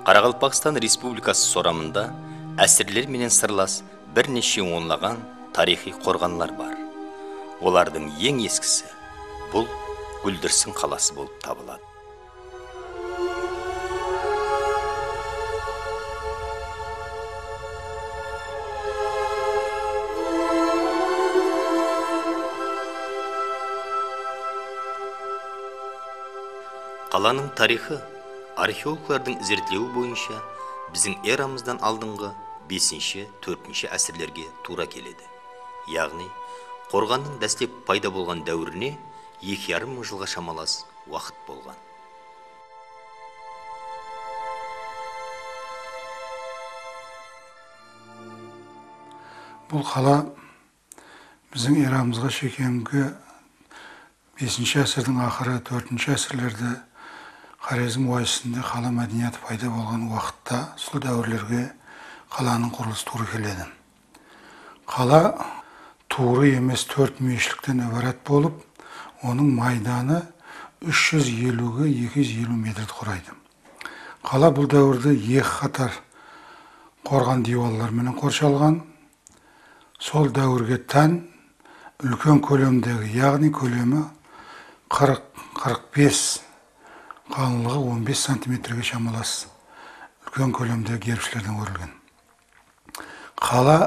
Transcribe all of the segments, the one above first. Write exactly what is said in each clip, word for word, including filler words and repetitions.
Qaraqalpaqstan Respublikası soramında ásirler menen sırlas bir neshe onlaǵan tariyxıy qorǵanlar bar. Olardıń eń eskisi bul Gúldirsin qalası bolıp tabıladı. Qalanıń tariyxı arxeologlardıń izertlewi boyınsha biziń eramızdan aldınǵı besinshi, tórtinshi ásirlerge tuwra keledi. Yaǵnıy, qorǵannıń dáslep payda bolǵan dáwirine eki jarım mıń jılǵa shamalas waqıt bolǵan. Bul qala biziń eramızǵa shekengi besinshi ásirdiń aqırı, tórtinshi ásirlerde Xorezm wádisinde qala mádeniyatı payda bolǵan waqıtta, sol dáwirlerge qalanıń qurılısı tuwrı keledi. Qala tuwrı emes tórt múyeshlikten ibarat bolıp, onıń maydanı úsh júz eliwge eki júz eliw metrdi quraydı. Qala bul dáwirde eki qatar qorǵan diywallar menen qorshalǵan. Sol dáwirge tán úlken kólemdegi, yaǵnıy kólemi qırq, qırq bes, qalınlıǵı on bes santimetrge shamalas úlken kólemdegi gerbishlerden órilgen. Qala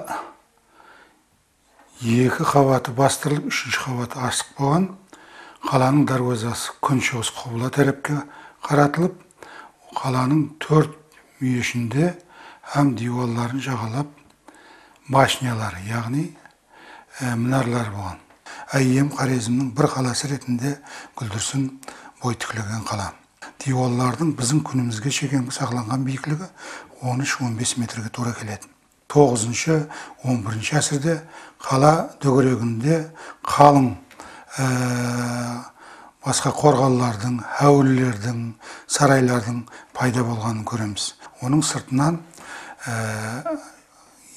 eki qabatı bastırılıp, úshinshi qabatı ashıq bolǵan. Qalanıń dárwazası kúnshiǵıs qubla tárepke qaratılıp, qalanıń tórt múyeshinde hám diywalların jaǵalap bashniyalar, yaǵnıy, e, minarlar bolǵan. Áyyem Xorezmniń bir qalası retinde Gúldirsin boy tiklegen qala. Diywallardıń biziń kúnimizge shekengi saqlanǵan biyikligi on úsh, on bes metrge tuwra keledi. Toǵızınshı, on birinshi ásirde qala dógereginde qalıń, e, basqa qorǵanlardıń, háwillerdiń, saraylardıń payda bolǵanın kóremiz. Onıń sırtınan, e,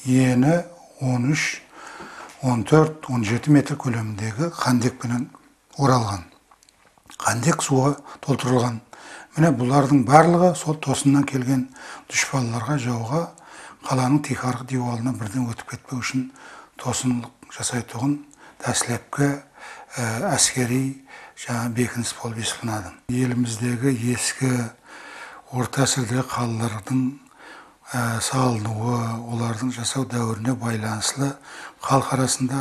eni on úsh, on tórt, on jeti metr kólemindegi qándek penen oralǵan. Qándek suwǵa toltırılǵan. Mine, bulardıń barlıǵı sol tosınnan kelgen dushpanlarǵa, jawǵa qalanıń tiykarǵı diywalına birden ótip ketpek ushın tosınlıq jasaytuǵın dáslepki, e, áskeriy jańa bekinis bolıp esaplanadı. Elimizdegi eski orta ásirdegi qalalardıń e, salınıwı, olardıń jasaw dáwirine baylanıslı xalıq arasında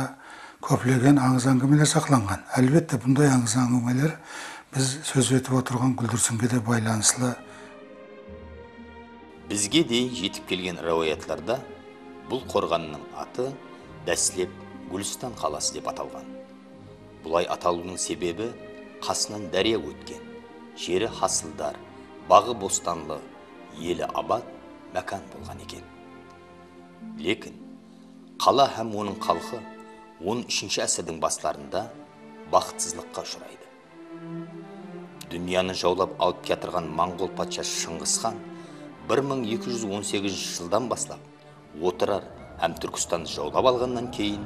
kóplegen ańız-áńgimeler saqlanǵan. Álbette, bunday ańız-áńgimeler biz sóz etip otırǵan Gúldirsinge de baylanıslı. Bizge deyin jetip kelgen ráwiyatlarda bul qorǵannıń atı dáslep Gúlistan qalası dep atalǵan. Bulay atalıwınıń sebebi qasınan dárya ótken, jeri hasıldar, baǵı bostanlı, eli abat mákan bolǵan eken. Lekin, qala hám onıń xalqı on úshinshi ásirdiń baslarında baxıtsızlıqqa ushıraydı. Dúnyanı jawlap alıp kiyatırǵan monǵol patsha Shıńǵısxan bir mıń eki júz on segizinshi jıldan baslap Otırar hám Túrkistandı jawlap alǵannan keyin,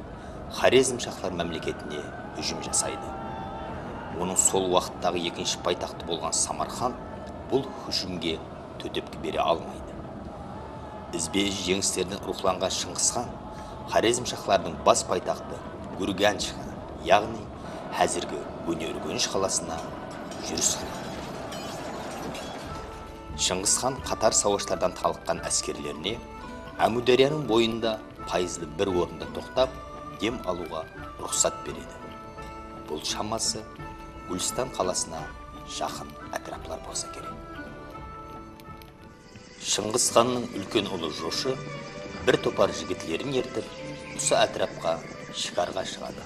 Xorezmshahlar mámleketine hújim jasaydı. Onıń sol waqıttaǵı ekinshi paytaxtı bolǵan Samarqand bul hújimge tótepki bere almaydı. Izbe-iz jeńislerden ruwxlanǵan Shıńǵısxan Xorezmshahlardıń bas paytaxtı Gúrganjǵa, yaǵnıy házirgi Góner-Gúrij qalasına júris qıladı. Shıńǵısxan qatar sawashlardan talıqqan áskerlerine Ámiwdáryanıń boyında payızlı bir orında toqtap, dem alıwǵa ruxsat beredi. Bul shaması Gúlistan qalasına jaqın átiraplar bolsa kerek. Shıńǵısxannıń úlken ulı joshı bir topar jigitlerin ertip, usı átirapqa shikarǵa shıǵadı.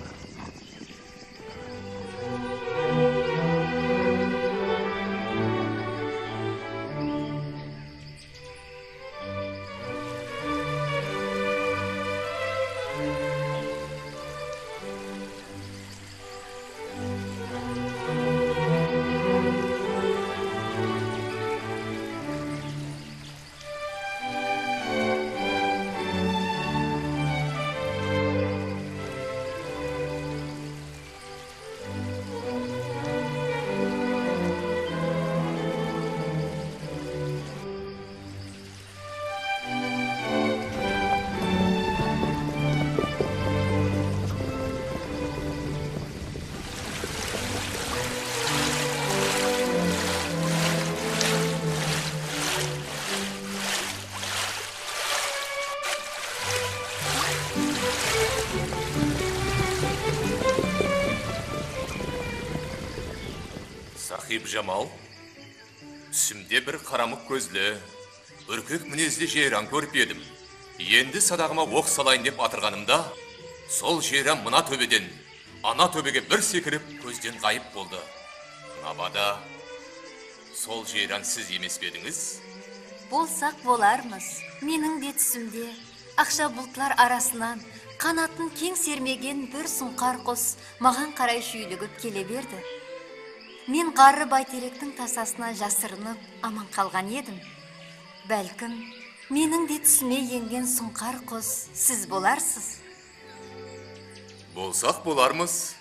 Saxibjamal, túsimde bir qaramıq kózli, úrkek minezli jayran kórip edim. Endi sadaǵıma oq salayın dep atırǵanımda, sol jayran mına tóbeden ana tóbege bir sekirip, kózden ǵayıp boldı. Nabada, sol jayran siz emes pe edińiz? Bolsaq bolarmız. Meniń de túsimde aqsha bultlar arasınan qanatın keń sermegen bir suńqar qus maǵan qaray shúyligip kele berdi. Men ǵarrı bayterektiń tasasına jasırınıp aman qalǵan edim. Bálkim, meniń de túsime engen suńqar qus siz bolarsız? Bolsaq bolarmız.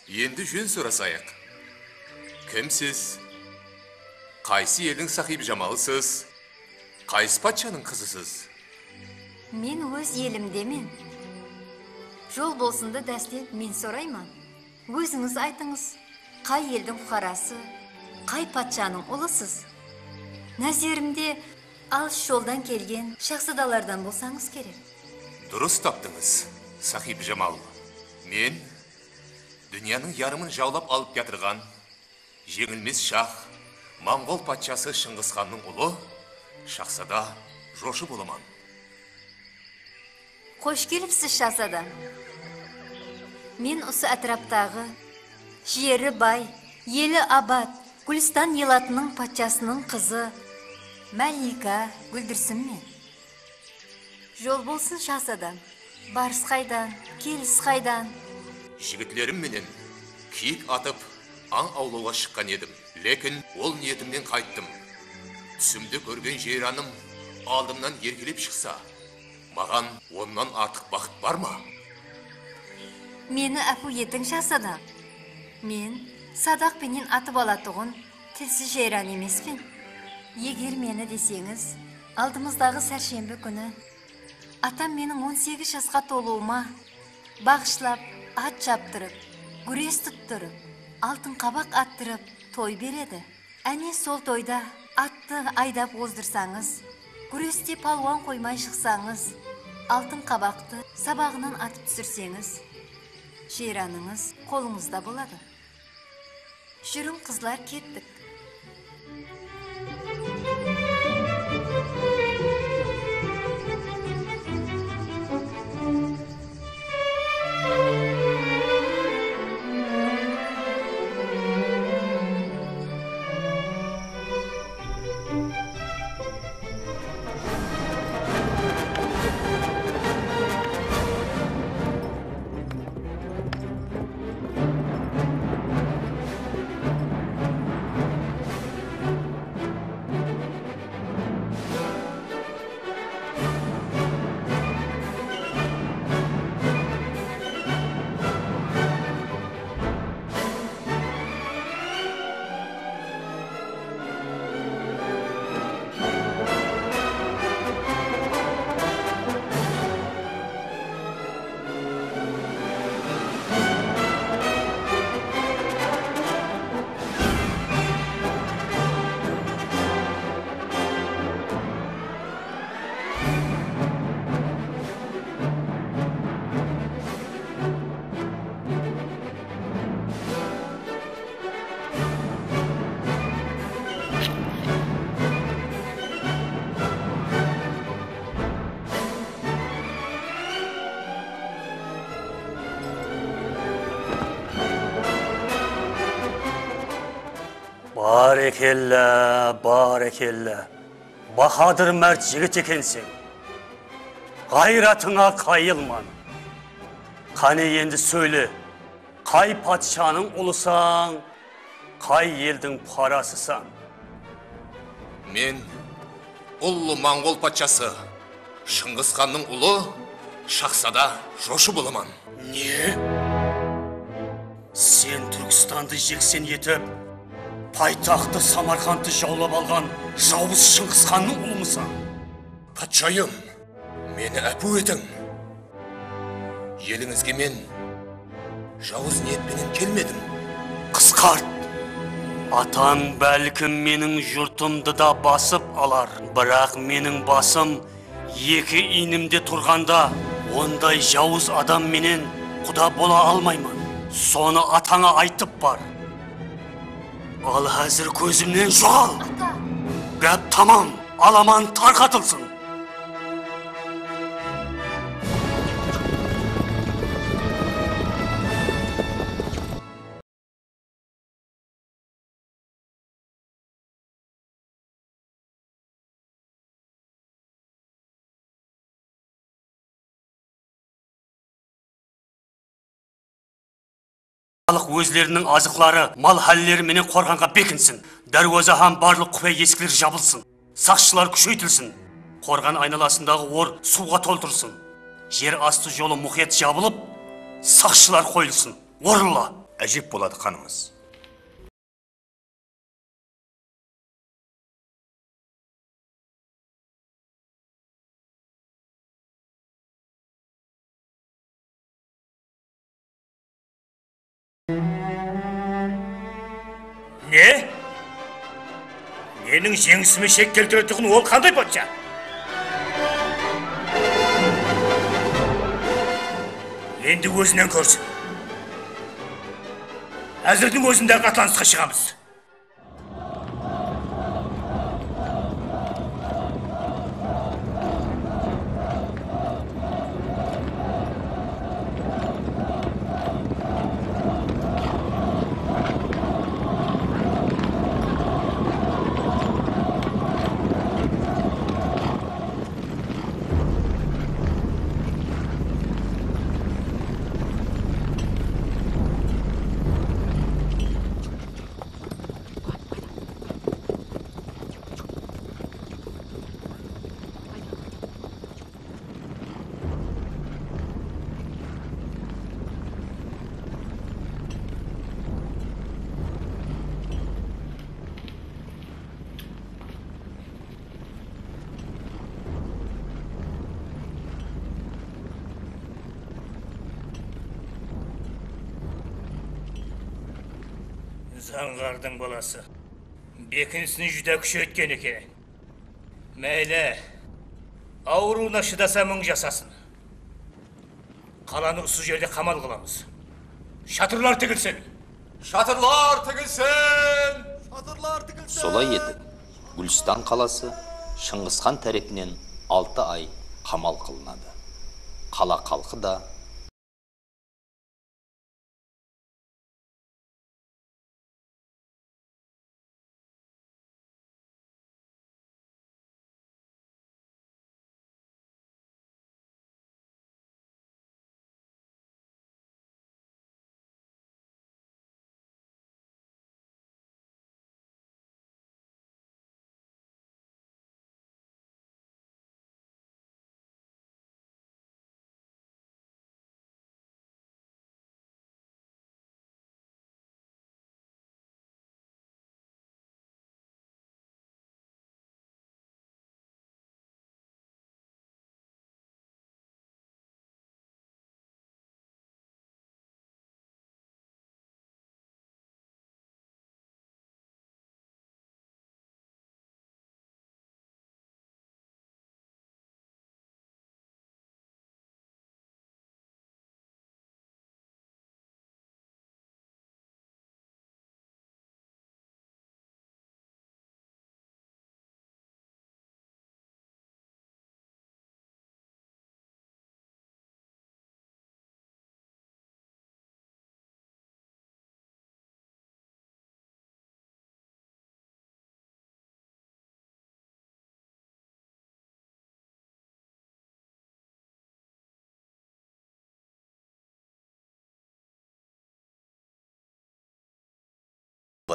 Endi jón sorasayıq. Kimsiz? Qaysı eldiń Saxibjamalısız? Qaysı patshanıń qızısız? Men óz elimdemen. Jol bolsındı dáslep men sorayman. Ózińiz aytıńız, qay eldiń puqarası, qay patshanıń ulısız? Názerimde, alıs joldan kelgen shahzadalardan bolsańız kerek. Durıs taptıńız, Saxibjamal. Men dúnyanıń yarımın jawlap alıp kiyatırǵan jeńilmes shax, monǵol patshası Shıńǵısxannıń ulı, shahzada Joshı bolaman. Xosh kelipsiz, shahzada. Men usı átiraptaǵı jeri bay, eli abat Gúlistan elatınıń patshasınıń qızı Málika Gúldirsimmen. Jol bolsın, shahzadam. Barıs qaydan, kelis qaydan? Jigitlerim menen kiyik atıp, ań awlawǵa shıqqan edim. Lekin ol niyetimnen qayttım. Túsimde kórgen jayranım aldımnan erkelep shıqsa, maǵan onnan artıq baxıt bar ma? Meni ápiw etiń, shahzadam. Men sadaq penen atıp alatuǵın tilsiz jayran emespen. Eger meni deseńiz, aldımızdaǵı sárshembi kúni atam meniń on segiz jasqa tolıwıma baǵıshlap at shaptırıp, gúres tuttırıp, altın qabaq attırıp toy beredi. Áne, sol toyda attı aydap ozdırsańız, gúreste palwan qoymay shıqsańız, altın qabaqtı sabaǵınan atıp túsirseńiz, jayranıńız qolıńızda boladı. Júriń, qızlar, kettik. Bárekella, bárekella. Bahadır márt jigit ekenseń. Ǵayratıńa qayılman. Qáne endi sóyle, qay patshanıń ulısań, qay eldiń puqarasısań? Men ullı monǵol patshası Shıńǵısxannıń ulı shahzada Joshı bolaman. Ne? Sen Túrkistandı jeksen etip, paytaxtı Samarqandtı jawlap alǵan jawız Shıńǵısxannıń ulımısań? Patshayım, meni ápiw etiń. Elińizge men jawız niyet penen kelmedim. Qısqart! Atań bálkim meniń jurtımdı da basıp alar, biraq meniń basım eki iynimde turǵanda onday jawız adam menen quda bola almayman. Sonı atańa aytıp bar. Al házir kózimnen joǵal! Gáp tamam, alaman tarqatılsın! Xalıq ózleriniń azıqları, mal hálleri menen qorǵanǵa bekinsin. Dárwaza hám barlıq qúpay esikler jabılsın. Saqshılar kúsheytilsin. Qorǵan aynalasındaǵı or suwǵa toltırılsın. Jer astı jolı muqıyat jabılıp, saqshılar qoyılsın. Orınla! Ájep boladı, xanımız. Ne? Meniń jeńisime shek keltiretuǵın ol qanday patsha? Endi ózinen kórsin. Házirdiń ózinde-aq atlanısqa shıǵamız. Zańǵardıń balası. Bekinisini júdá kúsheytken eken. Máyli, awırıwına shıdasa, mıń jasasın. Qalanı usı jerde qamal qılamız. Shatırlar tigilsin! Shatırlar tigilsin! Shatırlar tigilsin! Solay etip, Gúlistan qalası Shıńǵısxan tárepinen altı ay qamal qılınadı. Qala xalqı da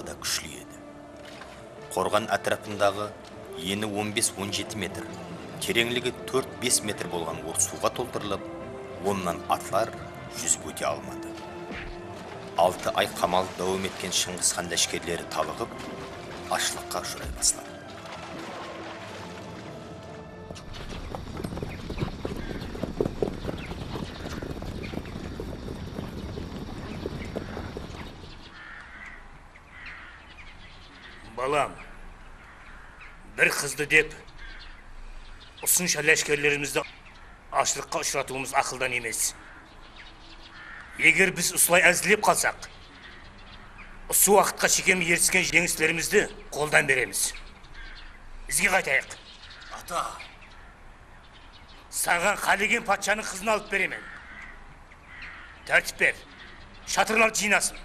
Da kúshli edi. Qorǵan átirapındaǵı eni on bes on jeti metr, tereńligi tórt bes metr bolǵan or suwǵa toltırılıp, onnan atlar júzip óte almadı. Altı ay qamal dawam etken Shıńǵısxan láshkerleri talıǵıp, ashlıqqa ushıray basladı. Balam, bir qızdı dep, usınsha láshkerlerimizdi ashlıqqa ushıratıwımız aqıldan emes. Eger biz usılay ázirlep qalsaq, Usı waqıtqa shekem erisken jeńislerimizdi qoldan beremiz. Izge qaytayıq. Ata! Saǵan qálegen patshanıń qızın alıp beremen. Tártip ber. Shatırlar jıynasın.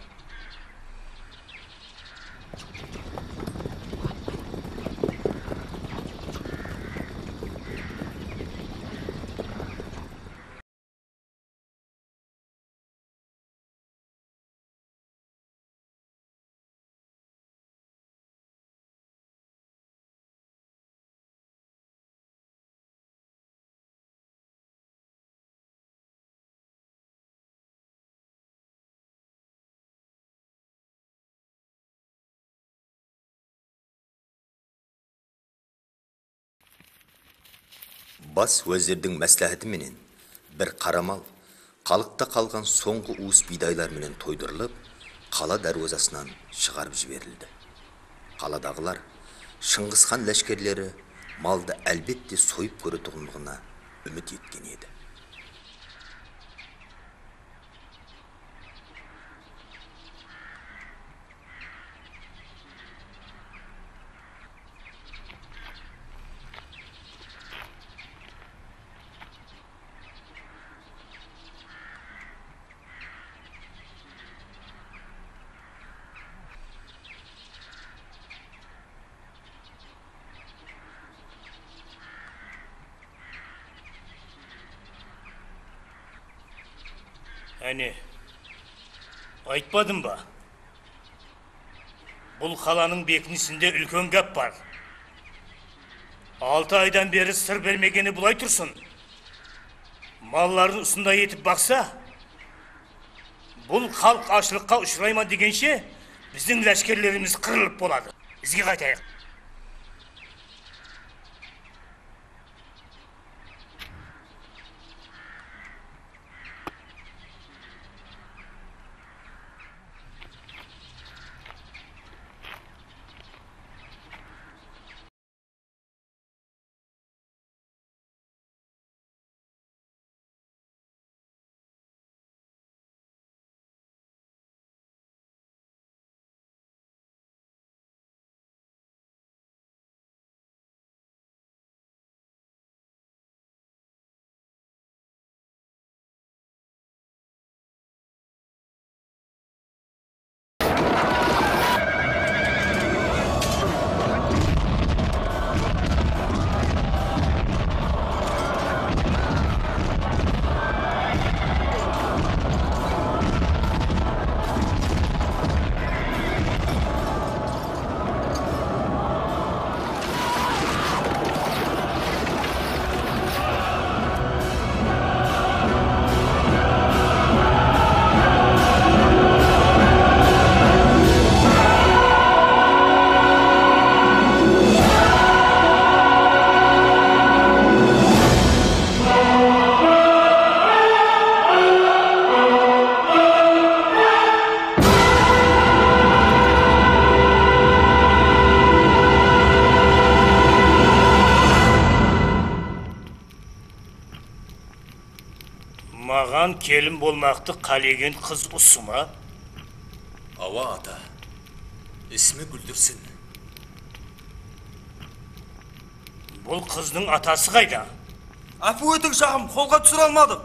Bas wázirdiń másláháti menen bir qaramal xalıqta qalǵan sońǵı uwıs biydaylar menen toydırılıp, qala dárwazasınan shıǵarıp jiberildi. Qaladaǵılar Shıńǵısxan láshkerleri maldı, álbette, soyıp kóretuǵınlıǵına úmit etken edi. Áne, aytpadım ba? Bul qalanıń bekinisinde úlken gáp bar. Altı aydan beri sır bermegeni bılay tursın, malların usınday etip baqsa, bul xalıq ashlıqqa ushırayman degenshe, biziń láshkerlerimiz qırılıp boladı. Izge qaytayıq. Maǵan kelin bolmaqtı qálegen qız usı ma? Awa, ata. Ismi Gúldirsin. Bul qızdıń atası qayda? Ápiw etiń, shaǵım, qolǵa túsire almadıq.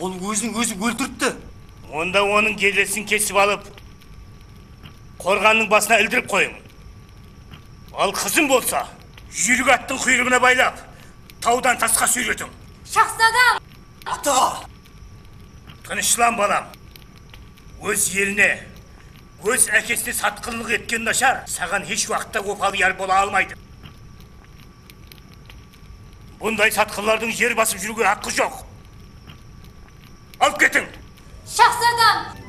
Ol ózin ózi óltiripti. Onda onıń gellesin kesip alıp, qorǵannıń basına ildirip qoyıń. Al qızım bolsa, júyrik attıń quyrıǵına baylap, tawdan tasqa súyretiń. Shaxs adam! Ata! Tınıshlan, balam. Óz eline, óz ákesine satqınlıq etken nashar saǵan hesh waqıtta opalı yar bola almaydı. Bunday satqınlardıń jer basıp júriwge haqqı joq. Alıp ketiń! Shaxs adam!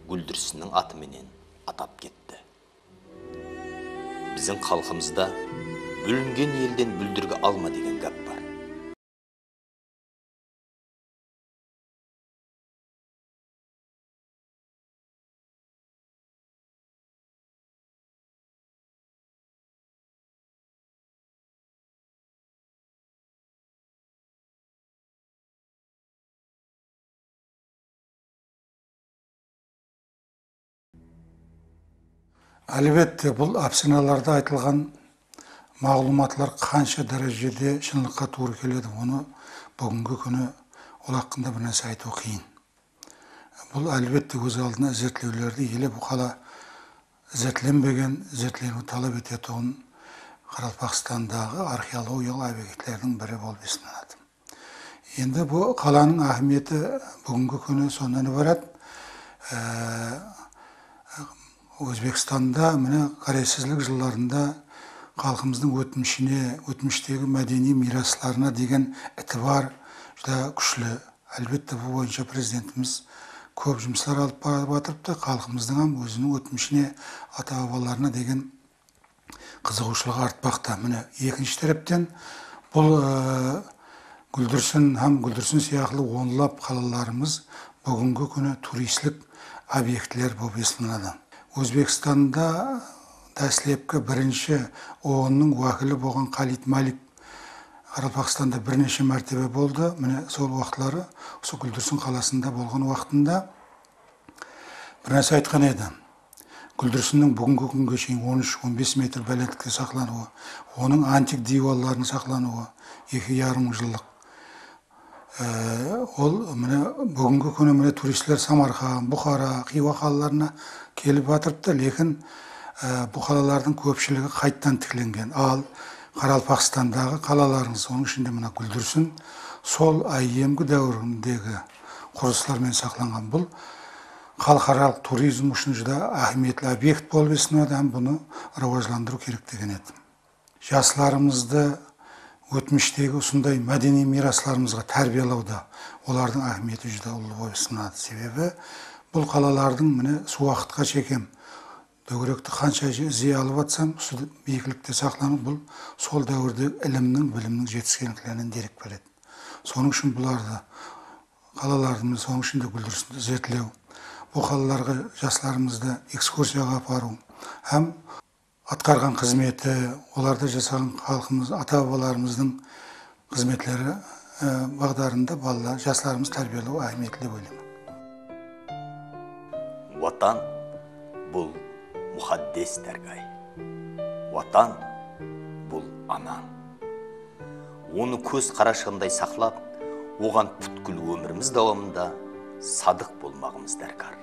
Gúldirsiniń atı menen atap ketti. Biziń xalqımızda "Búlingen elden búldirgi alma" degen gáp bar. Álbette, bul ápsanalarda aytılǵan maǵlıwmatlar qansha dárejede shınlıqqa tuwrı keledi, onı búgingi kúni ol haqqında bir nárse aytıw qıyın. Bul, álbette, óz aldına izertlewlerdi ele bul qala izertlenbegen, izertleniwdi talap etetuǵın Qaraqalpaqstandaǵı arxeologiyalıq obektlerdiń biri bolıp esaplanadı. Endi bul qalanıń áhmiyeti búgingi kúni sonnan ibarat. Ee, Ózbekstanda, mine, ǵárezsizlik jıllarında xalqımızdıń ótmishine, ótmishtegi mádeniy miyraslarına degen itibar júdá kúshli. Álbette, bul boyınsha Prezidentimiz kóp jumıslar alıp barıp atırıptı. Xalqımızdıń hám óziniń ótmishine, ata-babalarına degen qızıǵıwshılıǵı artpaqta. Mine, ekinshi tárepten, bul, e, Gúldirsin hám Gúldirsin sıyaqlı onlap qalalarımız búgingi kúni turistlik obyektler bolıp esaplanadı. Ózbekstanda dáslepki birinshi O O N-nıń wákili bolǵan Xalid Malik Qaraqalpaqstanda bir neshe mártebe boldı. Mine, sol waqıtları usı Gúldirsin qalasında bolǵan waqtında bir nárse aytqan edi. Gúldirsinniń búgingi kúnge sheyin on úsh, on bes metr bálentlikte saqlanıwı, onıń antik diywallarınıń saqlanıwı, eki yarım jıllıq. Ee, ol, mine, búgingi kúni, mine, turistler Samarqand, Buxara, Xiywa qalalarına kelip atırıptı, lekin, e, bul qalalardıń kópshiligi qaytadan tiklengen. Al, Qaraqalpaqstandaǵı qalalarımız, onıń ishinde mına Gúldirsin, sol áyyemgi dáwirindegi qurılıslar menen saqlanǵan. Bul xalıqaralıq turizm ushın júdá áhmiyetli obyekt bolıp esaplanadı hám bunı rawajlandırıw kerek degen edim. Jaslarımızdı ótmishtegi usınday mádeniy miyraslarımızǵa tárbiyalawda olardıń áhmiyeti júdá ullı bolıp esaplanadı. Sebebi bul qalalardıń, mine, usı waqıtqa shekem dógerekti qansha je-, izey alıp atsań, usı biyiklikte saqlanıp, bul sol dáwirde ilimniń, bilimniń jetiskenliklerinen derek beredi. Sonıń ushın bulardı, qalalardı, mine, sonıń ishinde Gúldirsindi izertlew, bul qalalarǵa jaslarımızdı ekskursiyaǵa aparıw hám atqarǵan xızmeti, olarda jasaǵan xalqımız, ata-babalarımızdıń xızmetleri, e, baǵdarında balalar, jaslarımız tárbiyalaw áhmiyetli dep oylayman. Watan, bul muqaddes dárgay. Watan, bul anań. Onı kóz qarashıǵınday saqlap, oǵan pútkil ómirimiz dawamında sadıq bolmaǵımız dárkar.